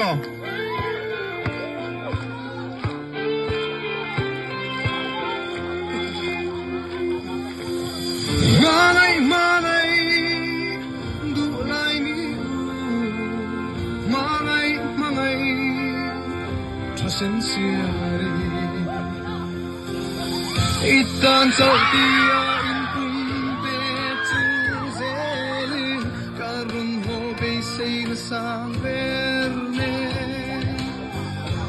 Aw. Hmangaih hmangaih duh lai mi u Hmangaih hmangaih tha sen siari I tan chauh tia in pum pek chung zelin ka rawn haw beisei na sang ber nen.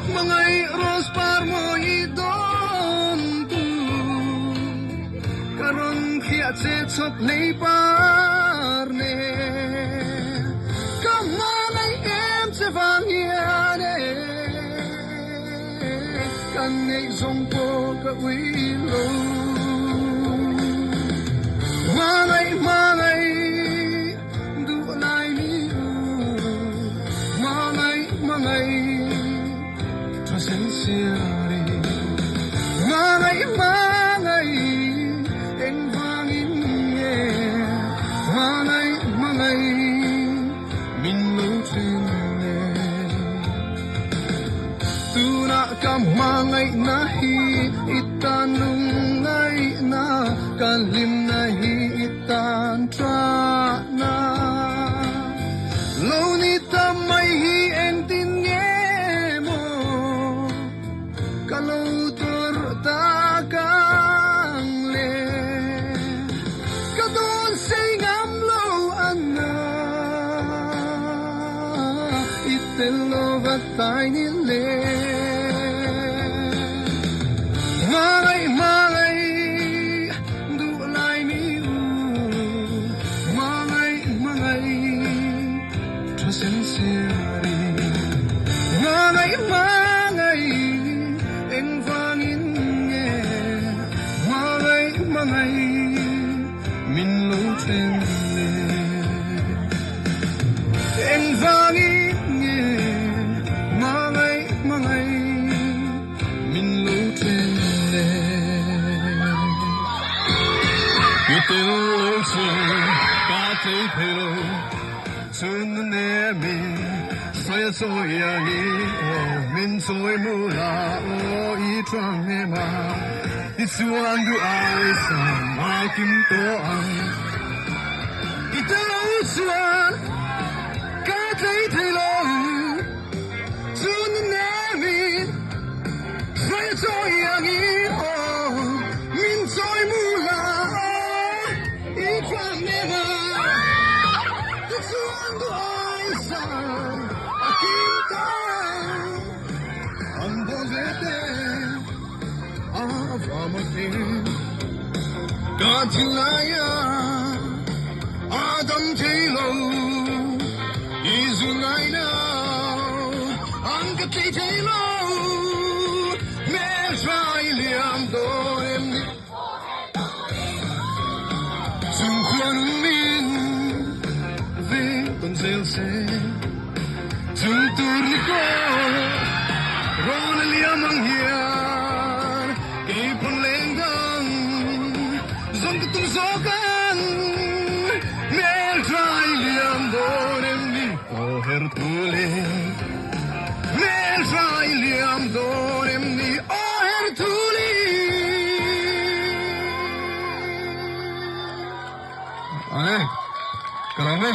Hmangaih rose par mawi dawn tu ka rawn hriat che chhawk hlei par nen ka hmangaih em che vang hian e kan neih zawng pawh ka ui lo hmangaih hmangaih Duh lai mi u hmangaih hmangaih tha sen siari hmangaih hmangaih engvangin nge hmangaih hmangaih min lo then le tunah ka hmangaihna hi i tan lungngaihna ka hlimna hi i Tan tana lo ni ta mai hi engtin nge maw ka lo tawrh tak ang le? Ka dawn sei ngam lo a na i tel lo va tai ni le. Hmangaih hmangaih Duh lai mi u hmangaih hmangaih tha sen siari hmangaih hmangaih engvangin nge hmangaih hmangaih min lo then le engvangin nge hmangaih hmangaih Min lo then le I tel lo chu ka tlei thei lo Chun na nem i sawi a chawi ang i aw Min chawi mu la aw i tang em a I chuan duh ai sam a kim tawh ang I tel lo chuan ka tlei thei lo. Chun nemin hruai chawi angin aw min chawi mu la aw i khuang nena tichuan duh ai san a kim ta an dawn ve te a vama te ka thinlai a a dam thei lo i zu ngai na an ka tlei thei lo hmelhrai liam dawn em ni chung khuan min ve tawn zel se chung tur ni kaw rawn a liam ang hian kei pawn leng dang zawng ka tum zawk ang hmelhrai liam dawn em ni aw her tu le hmelhrai liam dawn em ni aw her tu le. Ka lo e.